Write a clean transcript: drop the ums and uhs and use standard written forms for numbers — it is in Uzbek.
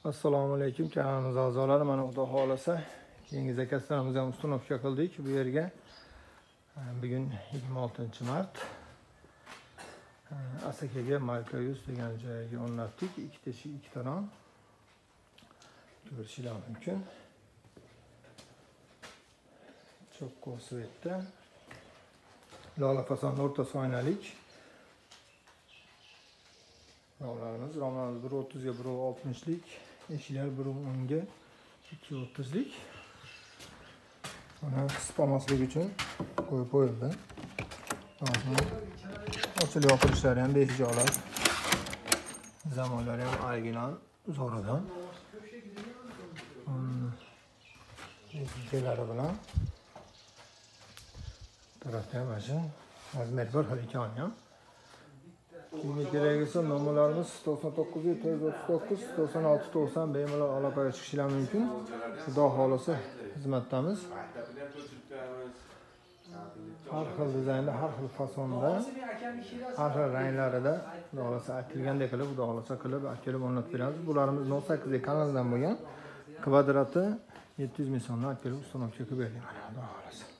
Assalomu alaykum kanalimiz a'zolari. Mana xudo xolasa keyingi zakazlarimizni ham uстановка qildik bu yerga. Bugun 26-mart. Asakaga Marka 100 degan joyga o'rnatdik. Ikki teshik, ikkita rom. Ko'rishinglar mumkin. Cho'kko svetda. Lola fason o'rtasi oynalik. Romlarimiz 1.30 ga 1.60lik, eshiklar 1.10 ga 2.30lik. Mana qisib olmaslik uchun qo'yib qo'yildi. Ochilib yopilishlari ham behijolat. Zamonlari ham original zo'ridan. Rezinkalari bilan. Tarafda ham mana shu razmer bir xil ekan ham. Kimga kerak bo'lsa nomerlarimiz 99 439 96 90 bemalol aloqaga chiqishingiz mumkin. Xudo xolasa xizmatdamiz. Har xil dizaynda, har xil fasonda, har xil ranglarida xudo xolasa aytilgandek qilib, xudo xolasa qilib kelib o'rnatib beramiz. Bularimiz 08 kanaldan bo'lgan. Kvadrati 700 ming so'mdan kelib uстановка qilib berdik mana xudo xolasa.